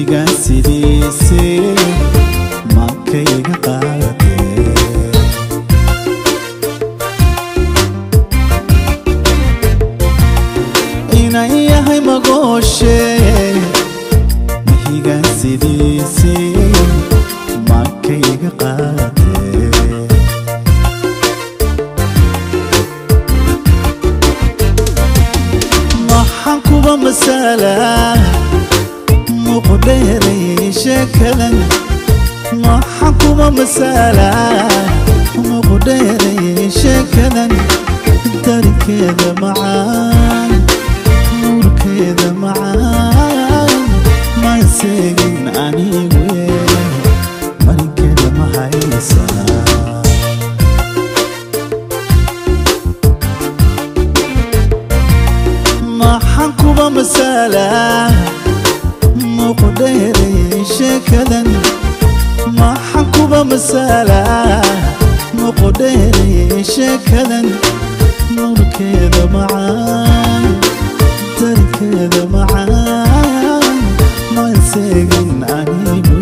Mahigaan sidiisii maankayga qaadatee. Inan yahay magooshe, mahigaan sidiisii maankayga qaadatee. Maxaan kuba masalaa muqdheeray sheekadan? Maxaan kuba masalaa muqdheeray sheekadan? Darinkeeda macaan, nuurkeeda macaan, maan seegin anigu, marinkeeda ma haysaa? Maxaan kuba masalaa muqdheeray sheekadan? Maxaan kuba masalaa muqdheeray sheekadan? Nuurkeeda macaan, darkeeda macaan, maan seegin anigu,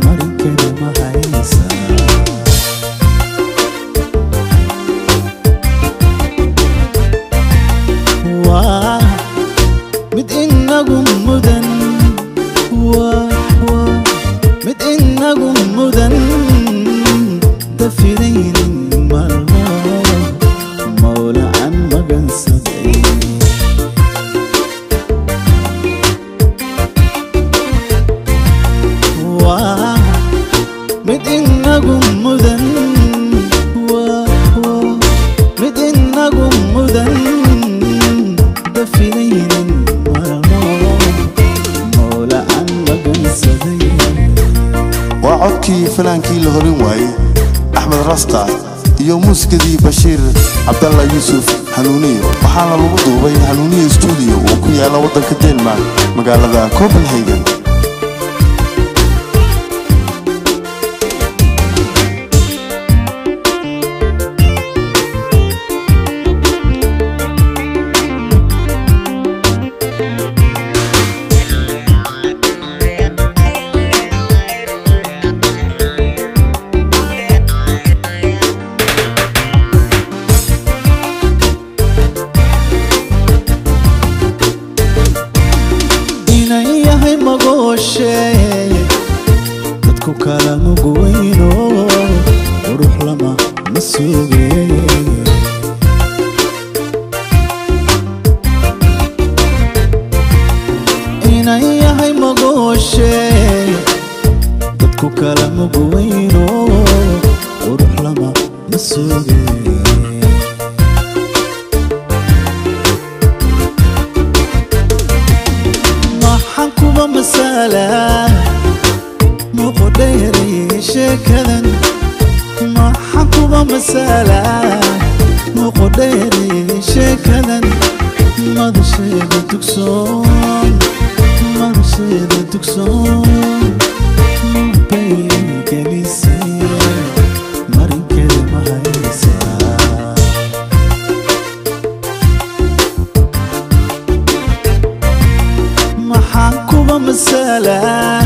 marinkeeda ma haysaa? Waa mid inagu mudan, waa mid inagu mudan, dafiraynin marno mawla aan magansaday. Waa mid inagu mudan, waa mid inagu mudan, dafiraynin marno mawla aan magansaday. Waa codkii fanaankii la horin waayey Axmed Rasta iyo muusikadii Bashiir Cabdalla Yuusuf Hanuuniye, waxaana lagu duubay Hanuuniye Stuudiyo oo ku yaala waddanka Denmark, magaalada Copenhagen. Inan yahay magooshe, dadku kala mugweyno, qurux lama ma suge. Inan yahay magooshe, dadku kala mugweyno, qurux lama ma suge. Maxaan kuba masalaa muqdheeray sheekadan? Maxaan kuba masalaa muqdheeray sheekadan? Madasheeda dugsoon, madasheeda dugsoon, nurbay gelisay, marinkeeda ma haysaa? Maxaan kuba masalaa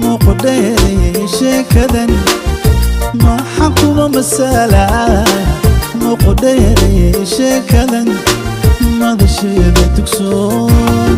muqdheeray sheekadan? Maxaan kuba masalaa muqdheeray sheekadan? Madasheeda dugsoon,